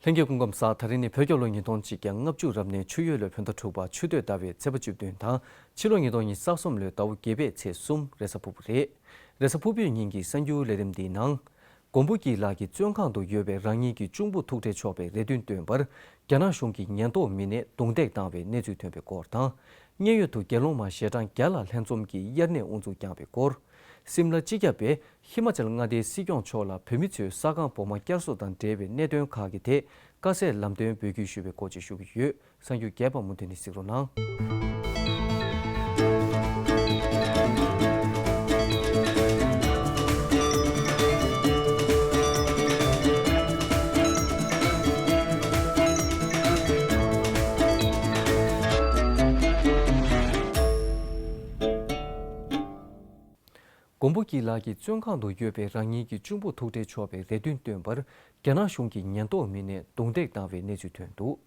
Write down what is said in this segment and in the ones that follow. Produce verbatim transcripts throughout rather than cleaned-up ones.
ལྷན་རྒྱས་སྐུ་ཁམས་བཟང་། ད་རིང་ནི་བོད་རྒྱལ་ལོ་ཉིས་སྟོང་གཅིག་བརྒྱ་ལྔ་བཅུ་རབ་གནས་ཆུ་ཡོས་ལོའི་བོད་ཟླ་དྲུག་པ་ཆུ་སྟོད་ཟླ་བའི་ཚེས་པ་བཅུ་བདུན་དང་། ཕྱི་ལོ་ཉིས་སྟོང་ཉི་ཤུ་རྩ་གསུམ་ལོའི་ཟླ་བ་བརྒྱད་པའི་ཚེས་གསུམ་རེས་གཟའ་ཕུར་བུ་རེད། རེས་གཟའ་ཕུར་བུའི་ཉིན་གྱི་གསར་འགྱུར་ལས་རིམ་འདིའི་ནང་། མགོན་པོ་སྐྱིད་ལགས་ཀྱི་བཙོན་ཁང་དུ་ཡོད་པའི་རང་ཉིད་ཀྱི་གཅུང་པོ་ཐུག་འཕྲད་ཆོག་པའི་རེ་འདུན་བཏོན་པར། རྒྱ་ནག་གཞུང་གི་ཉེན་རྟོག་མི་སྣས་རྡུང་རྡེག་བཏང་བའི་གནས་ཚུལ་ཐོན་པའི་སྐོར་དང་། མཉན་ཡོད་དུ་དགེ་སློང་མ་ཞལ་གྲངས་བརྒྱ་ལ་ལྷན་འཛོམས་ཀྱིས་དབྱར་གནས་དབུ་འཛུགས་བསྐྱངས་པའི་སྐོར། སིམ་ལ་སྤྱི་ཁྱབ་པས་ཧི་མ་ཅལ་མངའ་སྡེའི་སྲིད་སྐྱོང་མཆོག་ལ་བོད་མི་ཚོས་ས་ཁང་སྦོམ་མ་བསྐྱར་གསོ་དང་འབྲེལ་བའི་གནད་དོན་ཁག་གི་ཐད་དཀའ་སེལ་ལམ་སྟོན་འབོད་སྐུལ་ཞུ་བའི་སྐོར་བཅས་ཞུ་གི་ཡོད། གསར་འགྱུར་རྒྱས་པ་མུ་མཐུད་ནས་གཟིགས་རོགས་གནང་། མགོན་པོ་སྐྱིད་ལགས་ཀྱི་བཙོན་ཁང་དུ་ཡོད་པའི་རང་ཉིད་ཀྱི་གཅུང་པོ་ཐུག་འཕྲད་ཆོག་པའི་རེ་འདུན་བཏོན་པར། རྒྱ་ནག་གཞུང་གི་ཉེན་རྟོག་མི་སྣས་རྡུང་རྡེག་བཏང་བའི་གནས་ཚུལ་ཐོན་འདུག་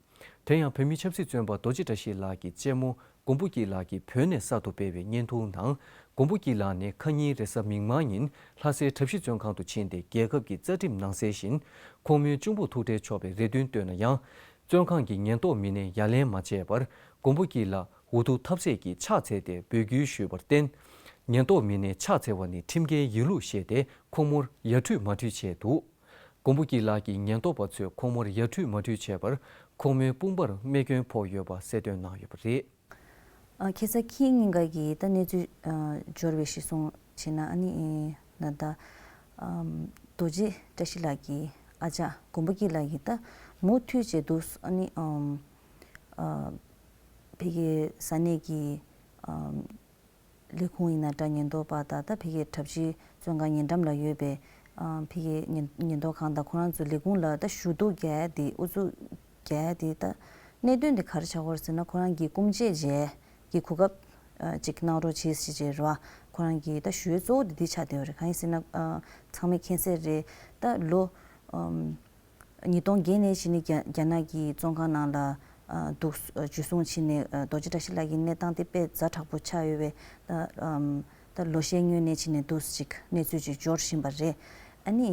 དེ་ཡང་བོད་མིའི་ཆབ་སྲིད་བཙོན་པ་རྡོ་རྗེ་བཀྲ་ཤིས་ལགས་ཀྱི་གཅེན་མོ་མགོན་པོ་སྐྱིད་ལགས་ཀྱིས་བོད་ནས་གསར་དུ་སྤེལ་བའི་བརྙན་ཐུང་ནང་། མགོན་པོ་སྐྱིད་ལགས་ནི་ཁ་ཉིན་རེས་གཟའ་མིག་དམར་ཉིན་ལྷ་སའི་གྲྭ་བཞི་བཙོན་ཁང་དུ་ཕྱིན་ཏེ། རྒྱལ་ཁབ་ཀྱི་རྩ་ཁྲིམས་ནང་གསལ་བཞིན་ཁོང་མོའི་གཅུང་པོ་ཐུག་འཕྲད་ཆོག་པའི་རེ་འདུན་བཏོན་ན་ཡང་། བཙོན་ཁང་གི་ཉེན་རྟོག་མི་སྣས་ཡ་ལན་མ་བྱས་པར། མགོན་པོ་སྐྱིད་ལགས་འུ་ཐུག་ཐབས་ཟད་ཀྱིས་ཕྱག་འཚལ་ཏེ་འབོད་སྐུལ་ཞུས་པར་བརྟེན། ཉེན་རྟོག་མི་སྣས་ཕྱག་འཚལ་བ་ནི་ཁྲིམས་འགལ་ཡིན་ལུགས་བཤད་དེ། ཁོང་མོར་ཡར་འཕྲུལ་མར་འཕྲུལ་བྱས་འདུག་མགོན་པོ་སྐྱིད་ལགས་ཀྱི་ཉེན་རྟོག་པ་ཚོས་ཁོང་མོར་ཡར་འཕྲུལ་མར་འཕྲུལ་བྱས་པར། ཁོང་མོའི་དཔུང་པར་རྨས་སྐྱོན་ཕོག་ཡོད་པ་གསལ་སྟོན་གནང་ཡོད་པ་རེད། ཨ། ཁ་སང་ཁྱི་གཉིས་ཀ་གི་ད་གནས་ཚུལ་ཨ་འབྱོར་བའི་གཞི་བཟུང་བྱས་ན། ཨ་ནི་ཨེ་ན་ད་ཨམ་རྡོ་རྗེ་བཀྲ་ཤིས་ལགས་ཀྱི་ཨ་ཅག་མགོན་པོ་སྐྱིད་ལགས་ཀྱིས་ད་མུ་མཐུད་བྱས་འདུག་ཨ་ནི་ཨམ་ཨ་ཕ་གིའི་ས་གནས་ཀྱི་ཨམ་ལས་ཁུངས་ཡིན་ན་འདྲ། ཉེན་རྟོག་པ་དང་། ད་ཕ་གིའི་གྲྭ་བཞི་བཙོན་ཁང་ཉེ་འགྲམ་ལ་ཡོད་པའི་ཨ་ཕ་གིའི་ཉེན་ཉེན་རྟོག་ཁང་དང་། ཁོ་རང་ཚོ་ལས་ཁུངས་ལ་ད་ཞུ་གཏུག་རྒྱག་ཡ་དེ། ཨུ་ཚུགས་རྒྱག་ཡ་དེ། ད་གནད་དོན་དེ་ག་རེ་ཆགས་ཀྱི་ཡོད་རེད་ཟེར་ན། ཁོ་རང་གི་སྐུ་མཆེད་མཇལ་གྱི་གོ་སྐབས་ཨ་ཅིག་གནང་རོགས་བྱེད་ཟེར་བྱས་རེད་བ། ཁོ་རང་གི་ད་ཞུ་ཡ་གཙོ་བོ་དེ་འདི་ཆགས་བསྡད་ཡོད་རེད། གང་ཡིན་ཟེར་ན་ཨ་ཚང་མས་མཁྱེན་གསལ་རེད། ད་ལོ་ཨམ་ཉིས་སྟོང་བརྒྱད་ནས་བྱས་ནས་རྒྱ་རྒྱ་ནག་གི་བཙོན་ཁང་ནང་ལ་ཨ་འདུག་འཇུ་བཟུང་བྱས་ནས། ཨ་རྡོ་རྗེ་བཀྲ་ཤིས་ལགས་ཀྱི་གནས་སྟངས་དེ་དཔེ་ཛ་དྲག་པོ་ཆགས་ཡོད་པའི། ད་ཨམ་ད་ལོ་ཤས་སྔོན་ནས་བྱས་ནས་འདུག་ཅིག་གནས་ཚུལ་ཅིག་འབྱོར་བཞིན་པ་རེད། ཨ་ནི་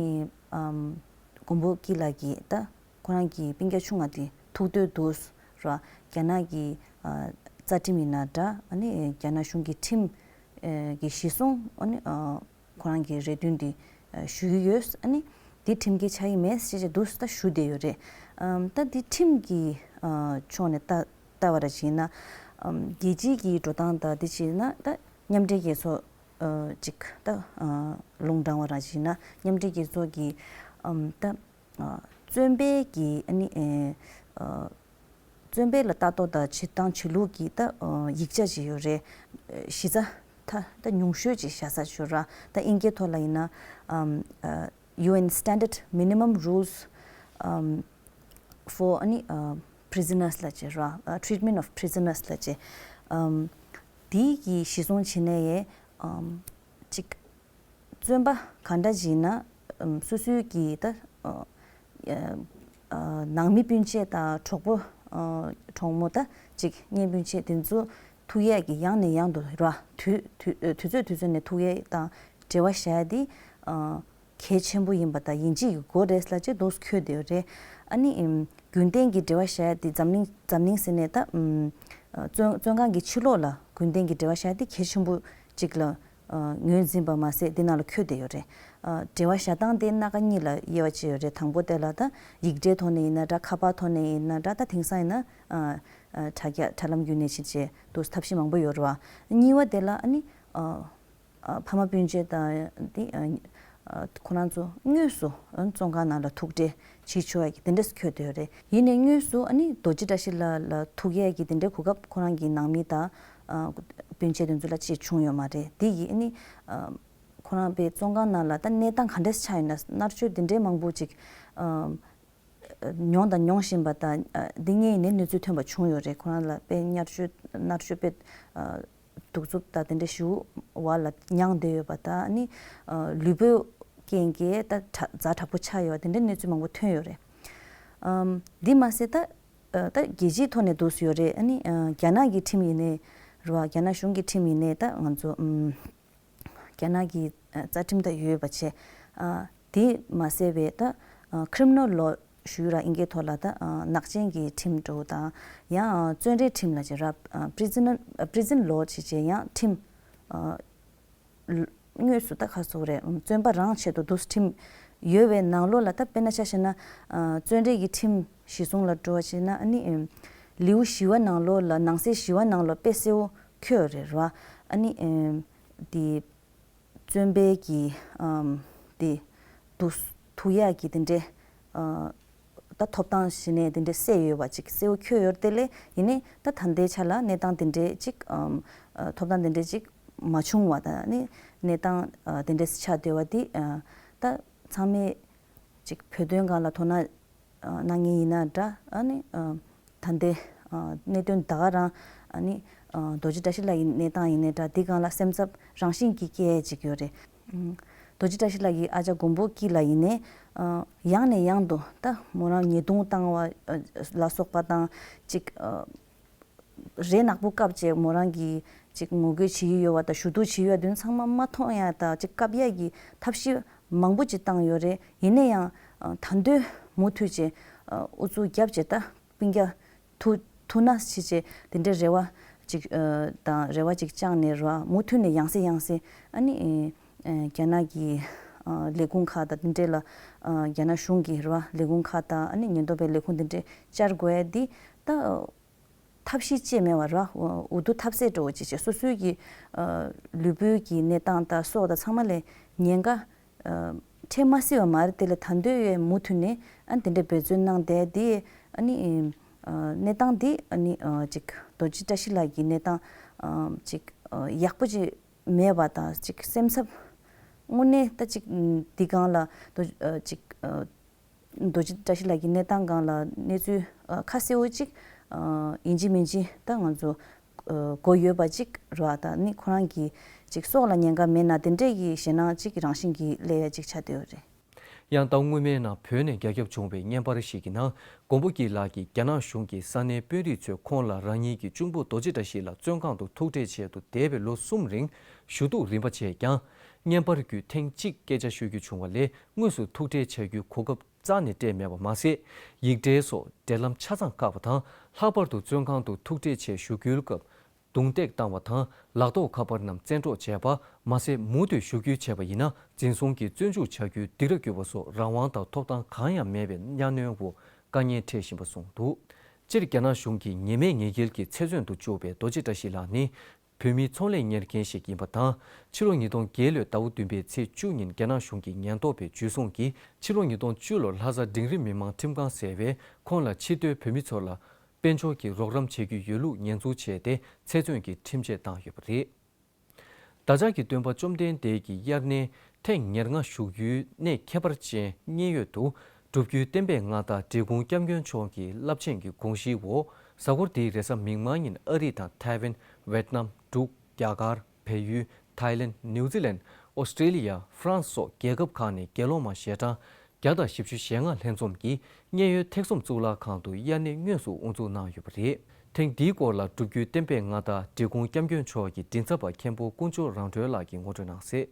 ཨམ་མགོན་པོ་སྐྱིད་ལགས་ཀྱིས་ད་ཁོ་རང་གི་སྤུན་ཀྱག་ཆུང་བ་དེ་ཐུག་འདོད་འདུག་ར། རྒྱ་ནག་གི་ཨ་རྩ་ཁྲིམས་ཡིན་ན་འདྲ། ཨ་ནི་རྒྱ་ནག་གཞུང་གི་ཁྲིམས་ཨེ་གི་གཞི་བཟུང་། ཨ་ནི་ཨ་ཁོ་རང་གི་རེ་འདུན་འདི་ཨ་ཞུ་གི་ཡོད། ཨ་ནི་འདི་ཁྲིམས་འགལ་ཆགས་ཀྱི་མེད་ཅེས་བྱས་འདུག་ད་ཞུ་བསྡད་ཡོད་རེད། ཨམ་ད་འདི་ཁྲིམས་ཀྱི་ཨ་ཕྱོགས་ནས་ལྟ་ལྟ་བ་ར་བྱས་ན། ཨམ་རྒྱལ་སྤྱིའི་གི་འགྲོ་སྟངས་དང་འདི་བྱས་ན། ད་མཉམ་འབྲེལ་རྒྱལ་ཚོགས་ཨ་ཅིག་ད་ཨ་ལུང་དྲངས་པ་ར་བྱས་ན། མཉམ་འབྲེལ་རྒྱལ་ཚོགས་ཀྱི་ཨམ་ད་ཨ་བཙོན་པའི་གི་ཨ་ནི་ཨེ་ཨ་བཙོན་པའི་ལ་ལྟ་རྟོག་དང་བྱེད་སྟངས་བྱེད་ལུགས་ཀྱི་ད་ཨ་ཡིག་ཆ་ཅིག་ཡོད་རེད། ཨ་གཞི་རྩ་ད་ད་ཉུང་ཤོས་ཅིག་བཞག་ས་ཅིག་ཡོད་ར། ད་དབྱིན་སྐད་ཐོག་ལ་ཡིན་ན་ཨམ་ཨ་UN Standard Minimum Rules ཨམ་for ཨ་ནི་ཨ་prisoners ལབ་བྱས་ར། ཨ་treatment of prisoners ལབ་བྱས། ཨམ་དེའི་གི་གཞི་བཟུང་བྱས་ནས་ཡས་ཨམ་ཅིག་བཙོན་པ་ག་འདྲ་ཅིག་ཡིན་ན། ཨམ་སོ་སོའི་གི་ད་ཨ་ཨ་ནང་མི་སྤུན་མཆེད་དང་གྲོགས་པོ་ཨ་གྲོགས་མོ། ད་ཅིག་གཉེན་སྤུན་མཆེད་དེ་ཚོ་ཐུག་ཡས་ཀྱི་ཡང་ནས་ཡང་དུ་ར། དུས་དུས་དུས་ཚོད་དུས་ཚོད་ནས་ཐུག་ཡས་དང་འབྲེལ་བ་བཞག་ཡས་དེ་ཨ་གལ་ཆེན་པོ་ཡིན་པ་དང་། ཡིན་གཅིག་གི་སྒོ་རེད་ལབ་བྱས་འདུག་འཁོད་བསྡད་ཡོད་རེད། ཨ་ནི་ཨམ་རྒྱུན་ལྡན་གྱི་འབྲེལ་བ་བཞག་ཡས་དེ་འཛམ་གླིང་འཛམ་གླིང་ཟེར་ནས་ད་ཨམ་བཙོན་བཙོན་ཁང་གི་ཕྱི་ལོགས་ལ་རྒྱུན་ལྡན་གྱི་འབྲེལ་བ་བཞག་ཡས་དེ་གལ་ཆེན་པོ་ཅིག་ལ་ཨ་ངོས་འཛིན་པ་མ་ཟད། འདི་ནང་ལ་འཁོད་བསྡད་ཡོད་རེད། ཨ་འབྲེལ་བ་བཞག་སྟངས་དེ་སྣ་ཁ་གཉིས་ལ་དབྱེ་བ་ཕྱེ་ཡོད་རེད། དང་པོ་དེ་ལ་ད་ཡིག་འབྲེལ་ཐོག་ནས་ཡིན་ན་འདྲ། ཁ་པར་ཐོག་ནས་ཡིན་ན་འདྲ། ད་དེང་སང་ཡིན་ན་ཨ་ཨ་དྲ་རྒྱ་དྲ་ལམ་བརྒྱུད་ནས་ཕྱིན་བྱས་འདུག་ཐབས་ཤེས་མང་པོ་ཡོད་རེད་བ། གཉིས་པ་དེ་ལ་ཨ་ནི་ཨ་ཨ་ཕ་མ་སྤུན་མཆེད་དང་དེ་ཨ་ཨ་ཁོ་རང་ཚོ་དངོས་སུ་ཨ་བཙོན་ཁང་ནང་ལ་ཐུག་འཕྲད་བྱེད་ཆོག་ཡ་གི་དེ་འདྲས་འཁོད་བསྡད་ཡོད་རེད། ཡིན་ནའི་དངོས་སུ་ཨ་ནི་རྡོ་རྗེ་བཀྲ་ཤིས་ལགས་ལ་ཐུག་ཡས་ཀྱི་དེ་འདྲའི་གོ་སྐབས་ཁོ་རང་གི་ནང་མི་དང་ཨ་སྤུན་མཆེད་དེ་ཚོ་ལ་ཅིག་བྱུང་ཡོད་མ་རེད། དེ་ཡིས་ཨ་ནི་ཨ་ཁོ་རང་དཔེ་བཙོན་ཁང་ནང་ལ་ད་གནས་སྟངས་ག་འདྲས་ཆགས་ཡོད་ན། མནར་གཅོད་དེ་འདྲའི་མང་པོ་ཅིག་ཨ་མྱོང་དང་མྱོང་བཞིན་པ་དང་། ཨ་འདི་ངས་ནི་གནས་ཚུལ་ཐོན་པ་བྱུང་ཡོད་རེད། ཁོ་རང་ལ་དཔེ་མནར་གཅོད་མནར་གཅོད་དཔེ་ཨ་གདུག་རྩུབ་དང་དེ་འདྲ་ཞེ་པོ་བ་ལ་མྱངས་བསྡད་ཡོད་པ་དང་། ཨ་ནི་ཨ་ལུས་པོའི་རྐྱེན་གྱིས་ད་དྲག་ཛ་དྲག་པོ་ཆགས་ཡོད་པ་དེ་འདྲའི་གནས་ཚུལ་མང་པོ་ཐོན་ཡོད་རེད། ཨམ་འདི་མ་ཟད་ད་ཨ་ད་རྒྱལ་སྤྱིའི་ཐོག་ནས་འདུག་སེ་ཡོད་རེད། ཨ་ནི་ཨ་རྒྱ་ནག་གི་ཁྲིམས་ཡིན་ནའི་རེད་བ། རྒྱ་ནག་གཞུང་གི་ཁྲིམས་ཡིན་ནའི་ད་ང་ཚོ་ཨམ་རྒྱ་ནག་གི་ཨ་རྩ་ཁྲིམས་དང་ཡོད་པ་བྱས། ཨ་དེ་མ་ཟད་པའི་ད་ཨ་criminal law ཞུ་ར་ཨིན་སྐད་ཐོག་ལ་ད་ཨ་ནག་ཅན་གྱི་ཁྲིམས་འདྲ་བོ་དང་ཡང་ཨ་བཙོན་རའི་ཁྲིམས་ལ་ཅིག་ར་ཨ་prison prison law ཅིག་ཅེས་ཡང་ཁྲིམས་ཨ་དངོས་སུ་ད་ག་ཟེར་དགོས་རེད། བཙོན་པ་རང་ཆེད་དུ་འདུག་སེ་ཁྲིམས་ཡོད་པའི་ནང་ལོགས་ལ་ད་དཔེར་ན་ཆ་བཞག་ན་ཨ་བཙོན་རའི་གི་ཁྲིམས་གཞི་བཟུང་ལ་འགྲོ་བ་བྱས་ན་ཨ་ནི་ཨ་ལེའུ་བཞི་པ་ནང་ལོགས་ལ་ནང་གསེས་བཞི་པ་ནང་ལོགས་དཔེ་གསལ་བོ་འཁོད་ཡོད་རེད་ར། ཨ་ནི་ཨ་དེ། བཙོན་པའི་གི་ཨམ་དེ་དུ་ཐུག་ཡག་གི་དེ་འདྲའི་ཨ་ད་ཐོབ་ཐང་ཞིག་ནས་དེ་འདྲའི་གསལ་ཡོད་པ་ཅིག་གསལ་བོ་འཁོད་ཡོད་དེ་ལས་ཡིན་ནའི་ད་ད་ལྟའི་ཆ་ལ་གནས་སྟངས་དེ་འདྲའི་ཅིག་ཨམ་ཨ་ཐོབ་ཐང་དེ་འདྲའི་ཅིག་མ་བྱུང་བ་དང་ནི་གནས་སྟངས་ཨ་དེ་འདྲའི་ཆགས་བསྡད་པ་དེ་ཨ་ད་ཚང་མས་ཅིག་བོད་དོན་སྒང་ལ་དོ་སྣང་ཨ་གནང་མཁན་ཡིན་ན་འདྲ། ཨ་ནི་ཨ་ད་ལྟའི་ཨ་གནད་དོན་ད་ག་རང་ཨ་ནི་ཨ་རྡོ་རྗེ་བཀྲ་ཤིས་ལགས་ཀྱི་གནས་སྟངས་ཡིན་ནའི་འདྲ། འདི་སྒང་ལ་སེམས་འཚབ་རང་བཞིན་གྱིས་སྐྱེ་ཡས་ཅིག་ཡོད་རེད། ཨ་རྡོ་རྗེ་བཀྲ་ཤིས་ལགས་ཀྱི་ཨ་ཅག་མགོན་པོ་སྐྱིད་ལགས་ཡིན་ནའི་ཨ་ཡང་ནས་ཡང་དུ་ད་མོ་རང་ཉེས་རྡུང་བཏང་བ་ཨ་ལ་སོགས་པ་དང་ཅིག་ཨ་རས་ནག་པོ་བཀབ་བྱས་མོ་རང་གིས་ཅིག་ངོ་རྒོལ་བྱེད་ཀྱི་ཡོད་པ་དང་ཞུ་གཏུག་བྱེད་ཀྱི་ཡོད་པ་དེ་ཚང་མ་མ་མཐོང་ཡ་དང་ཅིག་བཀབ་ཡ་གི་ཐབས་ཤེས་མང་པོ་ཅིག་བཏང་ཡོད་རེད། ཡིན་ན་ཡང་ཨ་ད་དུང་མུ་མཐུད་བྱས་ཨ་ཨུ་ཚུགས་བརྒྱབ་བྱས་ད་སྤུན་ཀྱག་ཐུག་ཐུག་ན་ཞེས་བྱས་དེ་འདྲའི་རེ་བ་ཅིག་ཨ་དང་རེ་བ་ཅིག་བཅངས་ནས་རེད་བ། མུ་མཐུད་ནས་ཡང་སེ་ཡང་སེ་ཨ་ནི་ཨ་རྒྱ་ནག་གི་ཨ་ལས་ཁུངས་ཁག་དང་དེ་འདྲའི་ལ་ཨ་རྒྱ་ནག་གཞུང་གི་རེད་བ་ལས་ཁུངས་ཁག་དང་ཨ་ནི་ཉེན་རྟོག་པའི་ལས་ཁུངས་དེ་འདྲའི་བཅར་དགོས་ཡ་འདི་ད། ཐབས་ཤེས་ཅིག་མེད་པ་ར། འུ་ཐུག་ཐབས་ཟད་འགྲོ་བ་ཅིག་བྱས་སོ་སོའི་གི་ཨ་ལུས་པོའི་གི་གནས་སྟངས་དང་སྲོག་དང་ཚང་མ་ལ་ཉེན་ཁ་ཨ་འཕྲད་མ་སྲིད་པ་མ་རེད། དེ་ལ་ད་དུང་ཡང་མུ་མཐུད་ནས་ཨ་དེ་འདྲའི་འབད་བརྩོན་གནང་བསྡད་དེ་ཨ་ནི་ཨ་གནས་སྟངས་འདི་ཨ་ནི་ཨ་ཅིག་རྡོ་རྗེ་བཀྲ་ཤིས་ལགས་ཀྱི་གནས་སྟངས་ཨ་ཅིག་ཨ་ཡག་པོ་ཅིག་མེད་པ་དང་ཅིག་སེམས་འཚབ་དངོས་གནས་ད་ཅིག་འདི་སྒང་ལ་རྡོ་ཨ་ཅིག་ཨ། རྡོ་རྗེ་བཀྲ་ཤིས་ལགས་ཀྱི་གནས་སྟངས་སྒང་ལ་གནས་ཚུལ་ཨ་ཁ་གསལ་བོ་ཅིག་ཨ་ཡིན་གཅིག་མིན་གཅིག་ད་ང་ཚོ་ཨ་གོ་ཡོད་པ་ཅིག་རེད་བ། ད་ནི་ཁོ་རང་གི་ཅིག་སྲོག་ལ་ཉེན་ཁ་མེད་ན་དེ་འདྲས་ཀྱི་ཞེད་སྣང་ཅིག་རང་བཞིན་གྱིས་སླེབས་ཡ་ཅིག་ཆགས་བསྡད་ཡོད་རེད། ཡང་ཟླ་སྔོན་མའི་ནང་བོད་ནས་རྒྱ་ཁྱབ་བྱུང་བའི་བརྙན་པར་ཞིག་གི་ནང་མགོན་པོ་སྐྱིད་ལགས་ཀྱིས་རྒྱ་ནག་གཞུང་གིས་ས་གནས་དཔོན་རིགས་ཚོས་ཁོང་ལ་རང་ཉིད་ཀྱི་གཅུང་པོ་རྡོ་རྗེ་བཀྲ་ཤིས་ལགས་བཙོན་ཁང་དུ་ཐུག་འཕྲད་ཆེད་དུ་འདས་པའི་ལོ་གསུམ་རིང་ཞུ་གཏུག་རིམ་པ་བྱས་ཀྱང་། བརྙན་པར་བརྒྱུད་ཐེངས་གཅིག་སྐད་ཆ་ཤོད་རྒྱུ་བྱུང་བ་ལས་དངོས་སུ་ཐུག་འཕྲད་བྱ་རྒྱུའི་གོ་སྐབས་རྩ་ནས་སྤྲད་མེད་པ་མ་ཟད། ཡིག་འབྲེལ་སོགས་འབྲེལ་ལམ་ཆ་ཚང་བཀག་པ་དང་། ལྷག་པར་དུ་བཙོན་ཁང་དུ་ཐུག་འཕྲད་ཆེད་ཞུ་སྐུལ་སྐབས་རྡུང་རྡེག་བཏང་བ་དང་། ལག་ཐོགས་ཁ་པར་རྣམས་བཙན་འཕྲོག་བྱས་པ་མ་ཟད། མུ་མཐུད་ཞུ་སྐུལ་བྱས་པ་ཡིན་ན་འཛིན་བཟུང་གིས་བཙོན་འཇུག་བྱ་རྒྱུའི་སྡིགས་ར་བསྐུལ་བ་སོགས་རང་དབང་དང་ཐོབ་ཐང་གང་ཡང་མེད་པའི་གཉའ་གནོན་འོག་དཀའ་ངལ་འཕྲད་བཞིན་པ་གསུངས་འདུག་སྤྱིར་རྒྱ་ནག་གཞུང་གིས་ཉེས་མེད་ཉེས་འགེལ་གྱི་ཚེ་བཙོན་དུ་བཅུག་པའི་རྡོ་རྗེ་བཀྲ་ཤིས་ལགས་ནི། བོད་མིའི་ཚོང་ལས་གཉེར་མཁན་ཞིག་ཡིན་པ་དང་། ཕྱི་ལོ་ཉིས་སྟོང་བརྒྱད་ལོའི་ཟླ་བ་བདུན་པའི་ཚེས་བཅུ་ཉིན་རྒྱ་ནག་གཞུང་གི་ཉེན་རྟོག་པས་འཇུ་བཟུང་གིས་ཕྱི་ལོ་ཉིས་སྟོང་བཅུ་ལོར་ལྷ་ས་འབྲིང་རིམ་མི་མང་ཁྲིམས་ཁང་ཟེར་བས་ཁོང་ལ་ཕྱིར་སྡོད་བོད་མི་ཚོ་ལ་དཔལ་འབྱོར་གྱི་རོགས་རམ་བྱེད་རྒྱུ་ཡོད་ལུགས་ཉེས་འཛུགས་བྱས་ཏེ་ཚེ་བཙོན་གྱི་ཁྲིམས་ཆད་བཏང་ཡོད་པ་རེད། བདག་ཅག་གི་སྟོན་པ་བཅོམ་ལྡན་འདས་ཀྱི་དབྱར་གནས་ཐེངས་ཉེར་ལྔ་བཞུགས་ཡུལ་གནས་ཁྱད་པར་ཅན་མཉན་ཡོད་དུ། སྒྲུབ་བརྒྱུད་བསྟན་པའི་མངའ་བདག་འབྲི་གུང་སྐྱབས་མགོན་མཆོག་གི་རླབས་ཆེན་གྱི་དགོངས་གཞིའི་འོག་གཟའ་འཁོར་འདིའི་རེས་གཟའ་མིག་དམར་ཉིན་ཨ་རི་དང་ཐའེ་ཝན། ཝེད་ནམ། འབྲུག་རྒྱ་གར། བལ་ཡུལ། ཐའི་ལེན། ནིའུ་ཛི་ལན། ཨོ་སི་ཀྲེ་ལི་ཡ། ཧྥ་རན་སི་སོགས་རྒྱལ་ཁབ་ཁག་ནས་རྒྱལ་སློབ་མ་ཞལ་གྲངས་བརྒྱ་དང་བཞི་བཅུ་ཞེ་ལྔ་ལྷན་འཛོམས་ཀྱིས་མཉན་ཡོད་ཐེག་གསུམ་གཙུག་ལག་ཁང་དུ་དབྱར་གནས་དངོས་སུ་དབུ་འཛུགས་གནང་ཡོད་པ་རེད། ཐེངས་འདིའི་སྐོར་ལ་སྒྲུབ་བརྒྱུད་བསྟན་པའི་མངའ་བདག་འབྲི་གུང་སྐྱབས་མགོན་མཆོག་གི་མགྲིན་ཚབ་པ་མཁན་པོ་དཀོན་མཆོག་རང་གྲོལ་ལགས་ཀྱིས་ངོ་སྤྲོད་གནང་གསལ།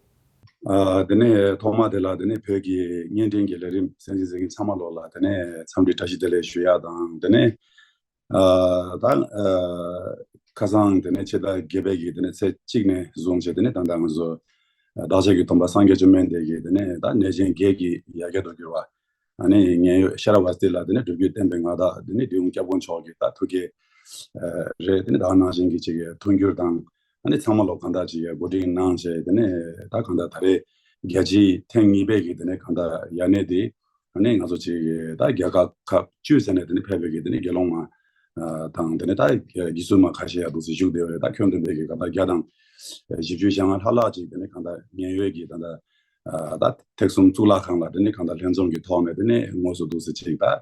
ཨ། དེ་ནས་ཐོག་མ་དེ་ལ་དེ་ནས་བོད་ཀྱི་བརྙན་འཕྲིན་གྱི་ལས་རིམ་གསན་གཟིགས་མཛད་མཁན་ཚང་མ་ལོག་ལ་དེ་ནས་འཚམས་འདྲི་བཀྲ་ཤིས་བདེ་ལེགས་ཞུ་ཡ་དང་། དེ་ནས་ཨ་ད་ཨ་ཁ་སང་དེ་ནས་ཕྱི་ཟླ་བརྒྱད་པའི་གི་དེ་ནས་ཚེས་གཅིག་ནས་བཟུང་བྱས་དེ་ནས་ད་ལྟ་ང་ཚོ་བདག་ཅག་གི་སྟོན་པ་སངས་རྒྱས་བཅོམ་ལྡན་འདས་ཀྱི་དེ་ནས་ད་གནས་ཆེན་བརྒྱད་ཀྱི་ཡ་གྱལ་དུ་གྱུར་བ། ཨ་ནི་མཉན་ཡོད་ཤ་ར་བ་སྟི་ལ་དེ་ནས་སྒྲུབ་བརྒྱུད་བསྟན་པའི་མངའ་བདག་དེ་ནས་འབྲི་གུང་སྐྱབས་མགོན་མཆོག་གི་ད་ཐུགས་བསྐྱེད་ཨ་རེད། དེ་ནས་ད་ག་ནང་བཞིན་གྱི་ཅིག་མཐུན་འགྱུར་དང་། ཨ་ནི་ཚང་མ་ལོག་གང་ལྟར་ཅིག་གོ་སྒྲིག་གནང་བྱས། དེ་ནས་ད་གང་ལྟར་ད་རེས་རྒྱལ་སྤྱིའི་ཐེངས་གཉིས་པའི་གི་དེ་ནས་གང་ལྟར་ཡ་གནས་དེ་ཨ་ནི་ང་ཚོ་ཅིག་ད་རྒྱལ་ཁབ་ཁག་བཅུ་ཙམ་ནས་དེ་ནས་ཕེབས་པའི་གི་དེ་ནས་དགེ་སློང་མ་ཨ་དང་དེ་ནས་ད་དགེ་ཚུལ་མ་ཁ་ཤས་ཡང་འདུག་སེ་བཞུགས་བསྡད་ཡོད་རེད། ད་ཁྱོན་བསྡོམས་པའི་གི་གང་ལྟར་བརྒྱ་དང་བཞི་བཅུ་ཞེ་ལྔ་ལྷག་ལྷག་ཅིག་དེ་ནས་གང་ལྟར་མཉན་ཡོད་ཀྱི་ད་ལྟ་ཨ་ད་ཐེག་གསུམ་གཙུག་ལག་ཁང་ལ་དེ་ནས་གང་ལྟར་ལྷན་འཛོམས་ཀྱི་ཐོག་ནས་དེ་ནས་དངོས་སུ་འདུག་སེ་ཅིག་ད་ཨ་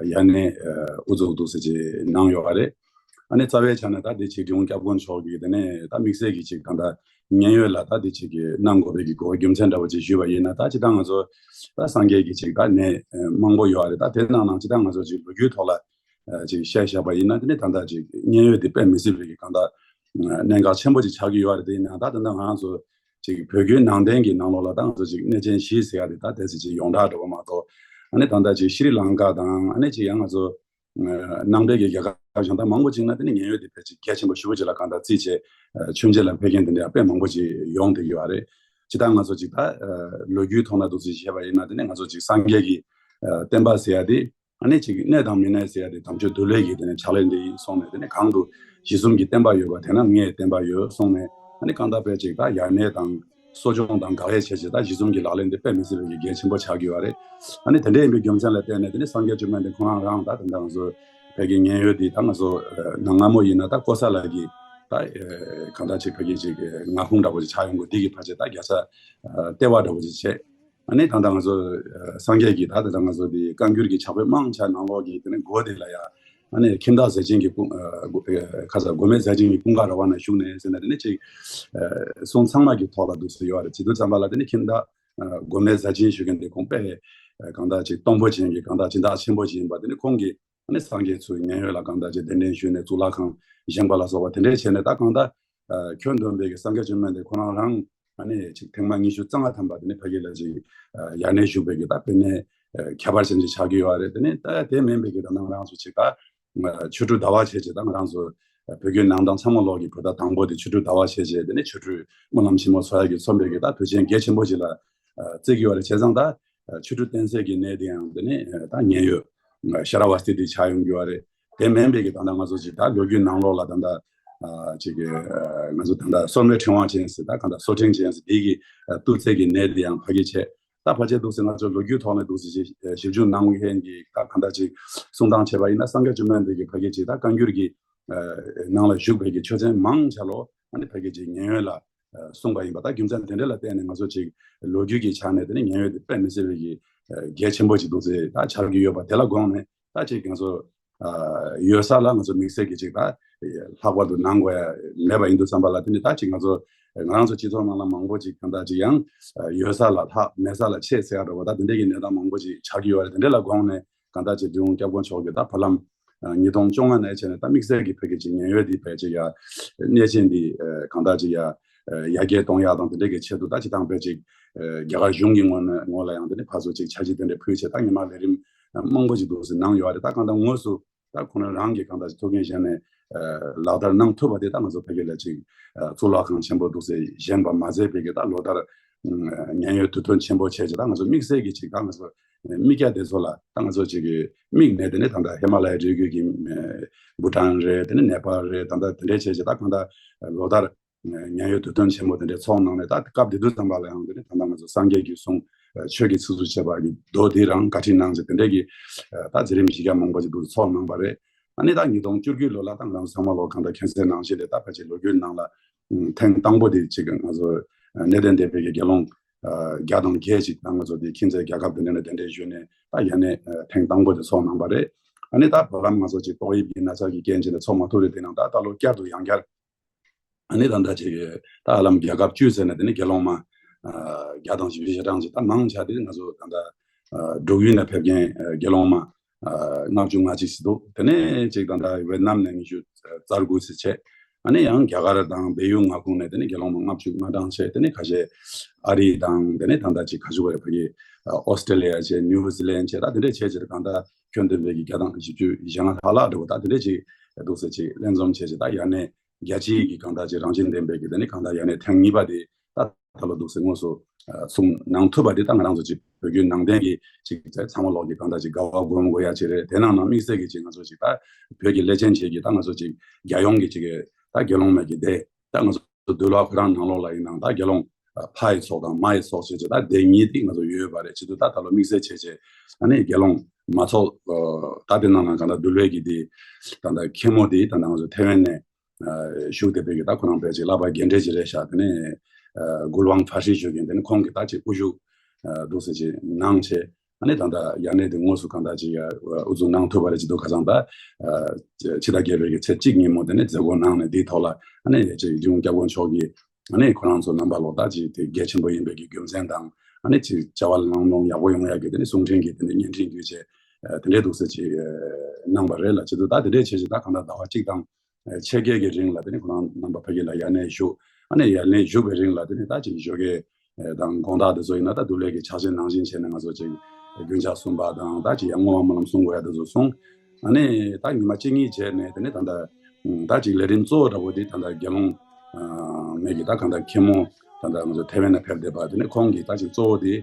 ཡ་གནས་ཨ་དབུ་འཛུགས་འདུག་སེ་ཅིག་གནང་ཡོད་པ་རེད། ཨ་ནི་རྩ་བའི་ཆ་ནས་ད་དེ་ཅིག་འབྲི་གུང་སྐྱབས་མགོན་མཆོག་གིས་དེ་ནས་ད་དམིགས་བསལ་གྱི་ཅིག་གང་ལྟར་མཉན་ཡོད་ལ་ད་དེ་ཅིག་གི་གནང་དགོས་པའི་གི་དགོས་པ་རྒྱུ་མཚན་འདྲ་བོ་ཅིག་ཞུས་པ་ཡིན་ན། ད་སྤྱིར་བཏང་ང་ཚོ་ད་སངས་རྒྱས་ཀྱི་ཅིག་ད་གནས་མང་པོ་ཡོད་རེད། ད་དེ་ནང་ནང་སྤྱིར་བཏང་ང་ཚོ་ཅིག་ལོ་རྒྱུས་ཐོག་ལ་ཅིག་བཤད་བཞག་པ་ཡིན་ན། དེ་ནས་ད་ལྟ་ཅིག་མཉན་ཡོད་དེ་དཔེ་མི་སྲིད་པའི་གི་གང་ལྟར་གནད་འགག་ཆེན་པོ་ཅིག་ཆགས་ཀྱི་ཡོད་རེད། དེ་ཡིན་ན་ད་ད་ལྟ་ང་ཚོ་ཅིག་བོད་བརྒྱུད་ནང་བསྟན་གྱི་ནང་ལོགས་ལ་ད་ང་ཚོ་ཅིག་གནས་ཆེན་བཞི་ཟེར་ཡ་དེ་ད་དེ་ཚོ་ཅིག་ཡོངས་གྲགས་འདྲ་བོ་མ་གཏོགས། ཨ་ནི་ད་ལྟ་ཅིག་ཤྲི་ལང་ཀ་དང་ཨ་ནི་ཅིག་ཡང་ང་ཚོ་ནང་པའི་གི་རྒྱལ་ཁབ་གཞན་དག་མང་པོ་ཅིག་ན་དེ་ནི་ཉེན་གཡོལ་དེ་ཕལ་ཆེར་གལ་ཆེན་པོ་ཞེ་པོ་ཅིག་ལ་གང་ལྟར་བརྩིས་བྱས་མཆོད་མཇལ་ལ་ཕེབས་མཁན་དེ་འདྲ་དཔེ་མང་པོ་ཅིག་ཡོང་བསྡད་ཡོད་རེད། ཇི་ལྟར་ང་ཚོ་ཅིག་ད་ལོ་རྒྱུས་ཐོག་ན་འདུག་སེ་བཤད་པ་ཡིན་ན་དེ་ནི་ང་ཚོ་ཅིག་སངས་རྒྱས་ཀྱི་བསྟན་པ་ཟེར་ཡ་དེ་ཨ་ནི་ཅིག་གནས་དང་མི་གནས་ཟེར་ཡ་དེ་དམ་ཆོས་འདུལ་བའི་གི་དེ་ནི་ཕྱག་ལེན་དེ་ཡིན་སོང་ནས་དེ་ནི་གང་དུ་གཞི་གསུམ་གྱི་བསྟན་པ་ཡོད་པ་དེ་ན་ངའི་བསྟན་པ་ཡོད་སོང་ནས་ཨ་ནི་གང་ལྟར་དཔེ་ཅིག་ད་ཡར་གནས་དང་གསོ་སྦྱོང་དང་དགག་དབྱེ་བྱས་ཅིག་ད་གཞི་གསུམ་གྱི་ལག་ལེན་དེ་དཔེ་མི་སྲིད་པའི་གི་གལ་ཆེན་པོ་ཆགས་ཀྱི་ཡོད་རེད། ཨ་ནི་དེ་འདྲ་ཡིན་པའི་རྒྱུ་མཚན་ལ་བརྟེན་ནས་དེ་ནི་སངས་རྒྱས་བཅོམ་ལྡན་འདས་ཁོང་རང་རང་ད་དེ་འདྲ་ང་ཚོ་བོད་ཀྱི་ཉེན་གཡོལ་འདི་ད་ང་ཚོ་ནང་སྔ་མོ་ཡིན་ན་ད་ཀོ་ས་ལ་གི་ད་གང་ལྟར་ཅིག་བོད་ཀྱི་ཅིག་མངའ་ཁོངས་འདྲ་པོ་ཅིག་ཆགས་ཡོང་གི་འདི་གི་ཕལ་ཆེར་ད་རྒྱལ་ས་ལྟེ་བ་འདྲ་པོ་ཅིག་བྱས། ཨ་ནི་ད་ལྟ་ང་ཚོ་སངས་རྒྱས་ཀྱི་ད་ལྟ་ང་ཚོ་འདི་བཀའ་འགྱུར་གྱི་ཕྱག་དཔེ་མང་ཆེ་ནང་ལོགས་ཀྱི་དེ་ནི་མགོ་དེ་ལ་ཡ་ཨ་ནི་ཁྱིམ་བདག་ཟས་སྦྱིན་གྱི་ཀུན་ཁ་ས་སྒོ་མེད་ཟས་སྦྱིན་གྱི་ཀུན་དགའ་ར་བ་ན་བཞུགས་ནས་ཟེར་ན་དེ་ནི་ཅིག་གསུང་ཚང་མ་གི་ཐོག་ལ་འདུག་སེ་ཡོད་རེད། བྱེད་དུས་ཙམ་པ་ལ་དེ་ནི་ཁྱིམ་བདག་སྒོ་མེད་ཟས་སྦྱིན་ཞུ་མཁན་དེ་ཁོང་དཔེ་གང་ལྟར་ཅིག་གཏོང་ཕོད་ཅན་གྱི་གང་ལྟར་སྦྱིན་བདག་ཆེན་པོ་ཅིག་ཡིན་པ་དེ་ནི་ཁོང་གིས་ཨ་ནི་སངས་རྒྱས་ཚོའི་ཉེན་གཡོལ་ལ་གང་ལྟར་ཅིག་གདན་འདྲེན་ཞུས་ནས་གཙུག་ལག་ཁང་བཞེངས་པ་ལ་སོགས་པ་དེ་འདྲའི་བྱས་ནས་ད་གང་ལྟར་ཁྱོན་བསྡོམས་པའི་གི་སངས་རྒྱས་བཅོམ་ལྡན་འདས་ཁོ་རང་རང་ཨ་ནི་ཅིག་ཐེངས་མ་ཉི་ཤུ་རྩ་ལྔ་ཐམ་པ་དེ་ནི་ཕ་གི་ལ་ཅིག་ཡར་གནས་བཞུགས་པའི་གི་ད་དཔེ་གནས་ཁྱད་པར་ཅན་ཅིག་ཆགས་ཀྱི་ཡོད་རེད། དེ་ནི་ད་དེ་མིན་པའི་གི་ད་ནང་རང་སུ་ཅིག་ད་ཆོ་འཕྲུལ་ཟླ་བ་བྱས་ཅིག་ད་ང་རང་ཚོ་བོད་བརྒྱུད་ནང་བསྟན་ཚང་མ་ལོག་གི་བོད་ཟླ་དང་པོ་དེ་ཆོ་འཕྲུལ་ཟླ་བ་བྱས་ཅིག་དེ་ནི་ཆོ་འཕྲུལ་སྨོན་ལམ་ཆེན་མོ་འཚོགས་ཡ་གི་མཚོན་པའི་གི་ད་དུས་ཆེན་གལ་ཆེན་པོ་ཅིག་ལ་བརྩི་གི་ཡོད་རེད། བྱས་ཙང་ད་ཆོ་འཕྲུལ་བསྟན་སྲིད་ཀྱི་གནས་དེ་ཡང་དེ་ནི་ད་ཉེན་གཡོལ་ཤ་ར་བ་སྟི་དེ་ཆགས་ཡོང་གི་ཡོད་རེད། དེ་མིན་པའི་གི་ད་ལྟ་ང་ཚོ་ཅིག་ད་ལོ་རྒྱུས་ནང་ལོགས་ལ་ད་ལྟ་ཅིག་ང་ཚོ་ད་ལྟ་སོར་མོའི་ཕྲེང་བ་ཅན་ཟེར་ད་གང་ལྟ་སོར་ཕྲེང་ཅན་ཟེར་དེ་གི་གཏུག་ཚད་ཀྱི་གནས་དེ་ཡང་ཕ་གི་བྱས། ད་ཕལ་ཆེར་འདུག་སེ་ང་ཚོ་ལོ་རྒྱུས་ཐོག་ནས་འདུག་སེ་ཞིབ་འཇུག་གནང་མཁན་གྱི་ད་གང་ལྟར་ཅིག་གསུང་སྟངས་བྱས་པ་ཡིན་ན་སངས་རྒྱས་བཅོམ་ལྡན་འདས་ཀྱི་ཕ་གི་ཅིག་ད་བཀའ་འགྱུར་གྱི་ནང་ལ་བཞུགས་པའི་གི་ཆོས་ཚན་མང་ཆེ་ལོ་ཨ་ནི་ཕ་གི་ཅིག་ཉེན་གཡོལ་ལ་གསུངས་པ་ཡིན་པ། ད་རྒྱུ་མཚན་དེ་འདྲ་ལ་བརྟེན་ནས་ང་ཚོ་ཅིག་ལོ་རྒྱུས་ཀྱི་ཆ་ནས་དེ་ནི་ཉེན་གཡོལ་དེ་དཔེ་མི་སྲིད་པའི་གི་གལ་ཆེན་པོ་ཅིག་འདུག་སེ་ད་ཆགས་ཀྱི་ཡོད་པ་དེ་ལ་དགོངས་ནས་ད་ཅིག་ང་ཚོ་ཡོད་ས་ལ་ང་ཚོ་དམིགས་བསལ་གྱི་ཅིག་ད་ལྷག་པར་དུ་གནང་དགོས་ཡ་མེད་པ་ཡིན་དུས་ཙམ་པ་ལ་དེ་ནི་ད་ཅིག་ང་ཚོ་ང་རང་ཚོ་སྤྱི་ཚོགས་ནང་ལ་མང་པོ་ཅིག་གང་ལྟར་ཅིག་ཡང་ཡོད་ས་ལ་ལྷག་མེད་ས་ལ་ཆེ་ཟེར་ཡ་འདྲ་བོ་ད་དེ་འདྲའི་གི་གནས་སྟངས་མང་པོ་ཅིག་ཆགས་ཀྱི་ཡོད་རེད། དེ་འདྲ་ལ་དགོངས་ནས་གང་ལྟར་ཅིག་འབྲི་གུང་སྐྱབས་མགོན་མཆོག་གིས་ད་བར་ལམ་ཉིས་སྟོང་བཅོ་ལྔ་ནས་བྱས་ནས་ད་དམིགས་བསལ་གྱི་བོད་ཀྱི་ཅིག་ཉེན་གཡོལ་འདི་བས་ཅིག་ཡ་གནས་ཆེན་འདི་གང་ལྟར་ཅིག་ཡ་ཡར་རྒྱས་གཏོང་ཡག་དང་དེ་འདྲའི་གི་ཆེད་དུ་ད་སྤྱི་བཏང་བས་ཅིག་རྒྱ་གར་གཞུང་གི་ངོས་ནས་ངོས་ལ་ཡང་དེ་ནས་ཕར་ཚུར་ཅིག་ཆ་ཤས་དེ་འདྲ་ཕུལ་བྱས་ད་ཉི་མ་ལས་རིམ་མང་པོ་ཅིག་འདུག་སེ་གནང་ཡོད་རེད། ད་གང་ལྟར་དངོས་སུ་ད་ཁོ་ན་རང་གི་གང་ལྟར་ཐུགས་འགན་བཞེས་ནས་ལག་བསྟར་གནང་ཐུབ་པ་དེ་ད་ང་ཚོ་བོད་སྐད་ལ་ཅིག་གཙུག་ལག་ཁང་ཆེན་པོ་འདུག་སེ་བཞེངས་པ་མ་ཟད་པའི་གི་ད་ལོ་ལྟར་ཉེན་གཡོལ་དུས་སྟོན་ཆེན་པོ་བྱས་ཅིག་ད་ང་ཚོ་དམིགས་བསལ་གྱི་ཅིག་ད་ང་ཚོ་མི་སྐྱ་དེ་ཚོ་ལ་ད་ང་ཚོ་ཅིག་གི་དམིགས་ནས་དེ་ནས་ད་ལྟ་ཧི་མ་ལ་ཡའི་རི་རྒྱུད་ཀྱི་བྷུ་ཊན་རེད། དེ་ནས་ནེ་པཱལ་རེད། ད་ལྟ་དེ་འདྲའི་བྱས་ཅིག་ད་གང་ལྟར་ལོ་ལྟར་ཉེན་གཡོལ་དུས་སྟོན་ཆེན་མོ་དེ་འདྲའི་ཚོགས་གནང་ནས་ད་སྐབས་དེ་དུས་ཙམ་པ་ལ་ཡང་དེ་ནས་ད་ལྟ་ང་ཚོ་སངས་རྒྱས་ཀྱི་གསུང་ཆོས་ཀྱི་ཚིགས་སུ་བཅད་པ་གི་མདོ་དེ་རང་བཀའ་ཁྲིད་གནང་ཅིག་དེ་འདྲའི་གི་ད་མཛད་རིམ་གཞི་རྒྱ་མང་པོ་ཅིག་འདུག་ཚོགས་གནང་པ་རེད། ཨ་ནི་ད་ཉིས་སྟོང་བཅུ་དགུ་ལོ་ལ་ད་ང་རང་ཚང་མ་ལོ་གང་ལྟར་མཁྱེན་གསལ་ནང་བཞིན་རེད། ད་ཕལ་ཆེར་ལོ་རྒྱུས་ནང་ལ་ཐེངས་དང་པོ་དེ་ཅིག་ང་ཚོ་གནས་བརྟན་སྡེ་པའི་གི་དགེ་སློང་བརྒྱ་དང་བརྒྱད་ཅིག་ད་ང་ཚོ་དེ་ཁྱིམ་མཚེས་རྒྱལ་ཁབ་དེ་འདྲ་ནས་གདན་འདྲེན་ཞུས་ནས་ད་ཡར་གནས་ཐེངས་དང་པོ་དེ་ཚོགས་གནང་པ་རེད། ཨ་ནི་ད་བར་ལམ་ང་ཚོ་ཅིག་ཏོག་དབྱིབས་ཀྱི་ན་ཚ་གི་རྐྱེན་བྱས་ནས་ཚོགས་མ་ཐུབ་རེད། དེ་ནང་ད་ད་ལོ་བསྐྱར་དུ་ཡང་བསྐྱར་ཨ་ནི་ད་ལྟ་ཅིག་ད་ཧ་ལམ་རྒྱལ་ཁབ་བཅུ་ཟེར་ན་དེ་ནི་དགེ་སློང་མ་བརྒྱ་དང་བཞི་བཅུ་ཞེ་གྲངས་ཅིག་ད་མང་ཆེ་དེ་ང་ཚོ་ད་ལྟ་འབྲུག་ཡུལ་ནས་ཕེབས་མཁན་དགེ་སློང་མ་ལྔ་བཅུ་ང་གཅིག་ཙམ་འདུག་དེ་ནས་ཅིག་ད་ལྟ་ཝེ་ཏི་ནམ་ནས་ཉི་ཤུ་རྩ་དགུ་ཙམ་བྱས། ཨ་ནི་ཡང་རྒྱ་གར་དང་བལ་ཡུལ་མངའ་ཁོངས་ནས་དེ་ནི་དགེ་སློང་མ་ལྔ་བཅུ་ང་གྲངས་བྱས། དེ་ནི་ཁ་ཤས་ཨ་རི་དང་དེ་ནི་ད་ལྟ་ཅིག་ག་ཚོད་རེད་ཕ་གི་ཨོ་སི་ཀྲི་ལི་ཡ་བྱས། ནིའུ་ཛི་ལན་བྱས། ད་དེ་འདྲས་བྱས་བྱས་གང་ལྟར་ཁྱོན་བསྡོམས་པའི་གི་བརྒྱ་དང་བཞི་བཅུ་ཞེ་ལྔ་ལྷག་ལྷག་འདྲ་བོ་ད་དེ་འདྲས་ཅིག་འདུག་སེ་ཅིག་ལྷན་འཛོམས་བྱས་བྱས་ད་ཡར་གནས་རྒྱ་ཆེའི་གི་གང་ལྟར་ཅིག་རང་བཞིན་ལྡན་པའི་གི་དེ་ནི་གང་ལྟར་ཡར་གནས་ཐེངས་གཉིས་པ་དེ་ད་ད་ལོ་འདུག་སེ་དངོས་སུ་ཨ་གསུང་གནང་ཐུབ་པ་དེ་ད་ང་རང་ཚོ་ཅིག་བོད་བརྒྱུད་ནང་བསྟན་གྱི་ཅིག་ཚང་མ་ལོག་གི་གང་ལྟར་ཅིག་དགའ་བ་སྒོམ་དགོས་ཡ་ཅིག་རེད། དེ་ནང་ནང་དམིགས་བསལ་གྱི་ཅིག་ང་ཚོ་ཅིག་ད་བོད་ཀྱི་ལེ་ཅན་བྱེད་ཀྱི་ད་ང་ཚོ་ཅིག་རྒྱལ་ཡོངས་ཀྱི་ཅིག་ད་དགེ་སློང་མའི་གི་སྡེ་ད་ང་ཚོ་འདུལ་བ་ཁོ་རང་ནང་ལོགས་ལ་ཡིན་ནའང་ད་དགེ་སློང་ཕ་ཡི་ཚོགས་དང་མ་ཡི་ཚོགས་བྱེད་ཅིག་ད་སྡེ་གཉིས་དེ་ང་ཚོ་ཡོད་པ་རེད། བྱེད་དུས་ད་ད་ལོ་དམིགས་བསལ་བྱས་བྱས་ཨ་ནི་དགེ་སློང་མ་ཚོགས་ད་དེ་ནང་ནང་གང་ལྟར་འདུལ་བའི་གི་དེ་ད་ད་མཁན་མོ་དེ་ད་ད་ང་ཚོ་ཐེ་ཝན་ནས་བཞུགས་བསྡད་པའི་གི་ད་ཁོ་རང་དཔེ་ཅིག་བསླབ་པ་རྒན་གྲས་ཅིག་རེད་ཤག་དེ་ནས་གུལ་ཝང་ཧྥ་ཧྲི་ཞུ་མཁན་དེ་ནི་ཁོང་གིས་ད་ཅིག་དབུ་བཞུགས་འདུག་སེ་ཅིག་གནང་བྱས། ཨ་ནི་ད་ལྟ་ཡར་གནས་དེ་དངོས་སུ་གང་ལྟར་ཅིག་ཡ་དབུ་འཛུགས་གནང་ཐུབ་པ་རེད། ཅིག་འདུག་ཁ་སང་ད་ཕྱི་ཟླ་བརྒྱད་པའི་གི་ཚེས་གཅིག་ཉིན་མོ་དེ་ནས་མཛད་སྒོ་གནང་ནས་དེའི་ཐོག་ལ་ཨ་ནི་ཅིག་འབྲི་གུང་སྐྱབས་མགོན་མཆོག་གིས་ཨ་ནི་ཁོ་རང་ཚོ་རྣམ་པ་ལོག་ད་ཅིག་དེ་གལ་ཆེན་པོ་ཡིན་པའི་གི་རྒྱུ་མཚན་དང་ཨ་ནི་ཅིག་བྱ་བ་ལམ་ལྷོང་ཡག་པོ་ཡོང་ཡ་གི་དེ་ནས་གསུང་འཕྲིན་གྱི་དེ་ནས་བརྙན་འཕྲིན་བརྒྱུད་བྱས་དེ་འདྲའི་འདུག་སེ་ཅིག་གནང་པ་རེད་ལ། བྱེད་དུས་ད་དེ་འདྲའི་བྱས་ཅིག་ད་གང་ལྟར་ཟླ་བ་གཅིག་དང་ཕྱེད་ཀའི་གི་རིང་ལ་དེ་ནི་ཁོ་རང་རྣམ་པ་ཕ་གི་ལ་ཡར་གནས་བཞུགས། ཨ་ནི་ཡར་གནས་བཞུགས་པའི་རིང་ལ་དེ་ནི་ད་ཅིག་ཞོགས་ཀས་དང་དགོང་དག་དེ་ཚོ་ཡིན་ན་ད་འདུལ་བའི་གི་ཕྱག་ཆེན་ནང་བཞིན་བྱས་ནས་ང་ཚོ་ཅིག་ རྒྱུན་ཆགས་གསུམ་པ་དང་ད་ཅིག་ཡང་བསྔོ་བ་སྨོན་ལམ་གསུང་དགོས་ཡ་དེ་ཚོ་གསུངས། ཨ་ནི་ད་ཉི་མ་གཅིག་གཉིས་རྗེས་ནས་དེ་ནས་ད་ལྟ་ད་ཅིག་ལས་རིམ་གཙོ་བོ་འདྲ་པོ་དེ་ད་ལྟ་དགེ་སློང་མའི་གི་ད་གང་ལྟར་མཁན་མོ་ད་ལྟ་ང་ཚོ་ཐེ་ཝན་ནས་ཕེབས་བསྡད་པ་དེ་ནས་ཁོང་གི་ད་ཅིག་གཙོ་བོ་དེ་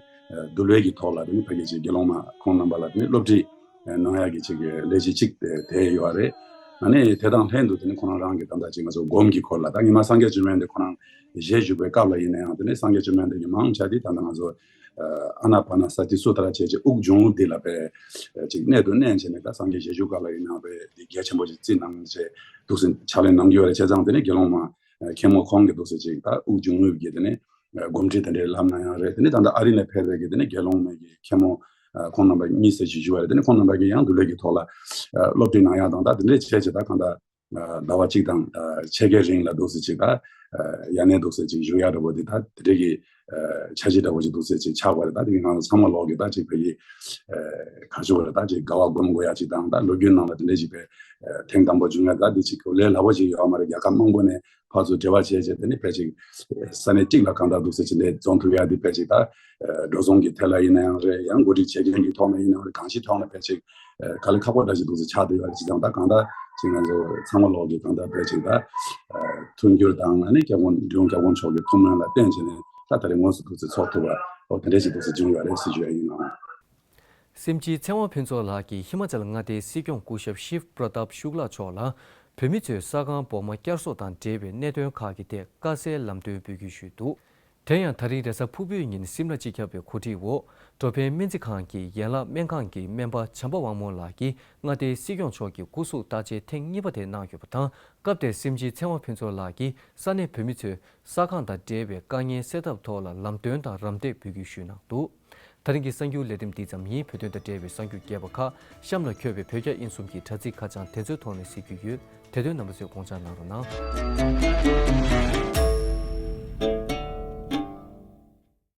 འདུལ་བའི་གི་ཐོག་ལ་དེ་ནས་ཕ་གི་ཅིག་དགེ་སློང་མ་ཁོང་རྣམ་པ་ལ་དེ་ནས་སློབ་ཁྲིད་གནང་ཡག་གི་ཅིག་ལས་གཞི་གཅིག་དེ་ཡོད་རེད། ཨ་ནི་དེ་དང་ལྷན་དུ་དེ་ནི་ཁོ་རང་རང་གི་ད་ལྟ་ཅིག་ང་ཚོ་སྒོམ་གྱི་སྐོར་ལ་ད་ཉི་མ་སངས་རྒྱས་བཅོམ་ལྡན་འདས་ཁོ་རང་ཞལ་བཞུགས་པའི་སྐབས་ལ་ཡིན་ན་ཡང་དེ་ནི་སངས་རྒྱས་བཅོམ་ལྡན་འདས་ཀྱི་མང་ཆེ་དེ་ད་ལྟ་ང་ཚོ་ཨ་ན་པ་ན་ས་ཏི་སུ་ཏྲ་བྱས་ཅིག་དབུགས་འབྱུང་རྔུབ་འདི་ལ་པའི་ཅིག་གནད་དུ་བསྣན་བྱས་ནས་ད་སངས་རྒྱས་ཞལ་བཞུགས་སྐབས་ལ་ཡིན་ན་པའི་འདི་གལ་ཆེན་པོ་ཅིག་བརྩི་གནང་བྱས་འདུག་སེ་ཕྱག་ལས་གནང་གི་ཡོད་རེད། བྱས་ཙང་དེ་ནི་དགེ་སློང་མ་མཁན་མོ་ཁོང་གི་འདུག་སེ་ཅིག་ད་དབུགས་འབྱུང་རྔུབ་ཀྱི་དེ་ནི་སྒོམ་ཁྲིད་དེ་འདྲའི་ལམ་ན་ཡང་རེད། དེ་ནི་ད་ལྟ་ཨ་རི་ནས་ཕེབས་པའི་གི་དེ་ནི་དགེ་སློང་མའི་གི་མཁན་མོ་ཁོང་རྣམ་པ་གཉིས་ཟེར་ཞིག་ཞུ་བ་རེད། དེ་ནི་ཁོང་རྣམ་པ་གི་ཡང་འདུལ་བའི་གི་ཐོག་ལ་སློབ་ཁྲིད་གནང་ཡག་དང་ད་དེ་འདྲའི་བྱས་ཅིག་ད་གང་ལྟར་ཟླ་བ་གཅིག་དང་ཕྱེད་ཀའི་རིང་ལ་འདུག་སེ་ཅིག་ད་ཡ་ནས་འདུག་སེ་ཅིག་བཞུགས་ཡག་འདྲ་པོ་དེ་ད་དེ་འདྲའི་གི་འཆར་གཞི་འདྲ་པོ་ཅིག་འདུག་སེ་ཅིག་ཆགས་པ་རེད། ད་དེ་གི་ང་ཚོ་ཚང་མ་ལོག་གི་ད་ཅིག་ཕ་གི་ག་ཞུ་བ་རེད། ད་ཅིག་དགའ་བ་སྒོམ་དགོས་ཡག་ཅིག་དང་ད་ལོ་རྒྱུས་ནང་ལ་དེ་འདྲའི་ཅིག་པའི་ཐེངས་དང་པོ་བྱུང་ཡག་ད་དེ་ཅིག་ལས་སླ་པོ་ཅིག་ཡོད་མ་རེད། རྒྱལ་ཁབ་མང་པོ་ནས་ཕར་ཚུར་འབྲེལ་བ་བྱས་བྱས་དེ་ནི་ཕལ་ཆེར་ས་གནས་གཅིག་ལ་གང་ལྟར་འདུག་སེ་ཅིག་ལས་འཛོམས་ཐུབ་ཡག་དེ་ཕལ་ཆེར་ད་འགྲོ་སོང་གི་ཐད་ལ་ཡིན་ན་ཡང་རེད། ཡང་འགོ་ཁྲིད་བྱེད་མཁན་གྱི་ཐོག་ནས་ཡིན་ན་ཡང་རེད། གང་ཞིག་ཐོག་ནས་ཕལ་ཆེར་དཀའ་ལས་ཁག་པོ་འདྲ་ཞིག་འདུག་སེ་ཆགས་བསྡད་ཡོད་རེད། ཅི་ཙམ་ད་གང་ལྟར་ཅིག་ང་ཚོ་ཚང་མ་ལོག་གི་གང་ལྟར་ཕལ་ཆེར་ད་མཐུན་འགྱུར་དང་ཨ་ནི་སྐྱབས་མགོན་འབྲི་གུང་སྐྱབས་མགོན་མཆོག་གི་ཐུགས་སྨོན་ལ་བརྟེན་བྱས་ནས་ད་ད་རེས་དངོས་སུ་འདུག་སེ་ཚོགས་ཐུབ་པ་འོ་དེ་འདྲ་ཞིག་འདུག་སེ་བྱུང་ཡོད་རེད་ཟེར་ཞུ་ཡ་ཡིན་ནོ། སེམས་ཅན་ཚེ་དབང་ཕུན་ཚོགས་ལགས་ཀྱིས་ཧི་མ་ཅལ་མངའ་སྡེའི་སྲིད་སྐྱོང་སྐུ་ཞབས་ཤིབ་པྲ་ཏབ་ཤུག་ལ་མཆོག་ལ་བོད་མི་ཚོས་ས་ཁང་སྦོམ་བསྐྱར་གསོ་དང་འབྲེལ་བའི་གནད་དོན་ཁག་གི་ཐད་དཀའ་སེལ་ལམ་སྟོན་འབུལ་རྒྱུ་ཞུས་འདུག་དེ་ཡང་ད་རིང་རེས་གཟའ་ཕུར་བུའི་ཉིན་སིམ་ལ་སྤྱི་ཁྱབ་པའི་གོ་སྒྲིག་འོག་འགྲོ་ཕན་སྨན་རྩིས་ཁང་གི་ཡན་ལག་སྨན་ཁང་གི་སྨན་པ་བྱམས་པ་དབང་མོ་ལགས་ཀྱིས་མངའ་སྡེའི་སྲིད་སྐྱོང་མཆོག་གི་སྐུ་གཟུགས་བརྟག་དཔྱད་ཐེངས་གཉིས་པ་དེ་གནང་ཡོད་པ་དང་། སྐབས་དེར་སེམས་ཅན་ཚེ་དབང་ཕུན་ཚོགས་ལགས་ཀྱིས་ས་གནས་བོད་མི་ཚོས་ས་ཁང་དང་འབྲེལ་བའི་དཀའ་ངལ་སེལ་ཐབས་ཐོག་ལ་ལམ་སྟོན་དང་རམ་འདེགས་འབུལ་རྒྱུ་ཞུས་གནང་འདུག་ད་རིང་གི་གསར་འགྱུར་ལས་རིམ་འདི་ཙམ་ཡིན། བོད་དོན་དང་འབྲེལ་བའི་གསར་འགྱུར་རྒྱས་པ་ཁག་གཤམ་ལ་འཁོད་པའི་བོད་རྒྱ་དབྱིན་གསུམ་གྱི་དྲ་ཚིགས་ཁ་བྱང་དེ་ཚོའི་ཐོག་ནས་གཟིགས་རྒྱུ་ཡོད། དེ་དོན་རྣམ་པ་ཚོས་དགོངས་འཇགས་གནང་རོགས་གནང་།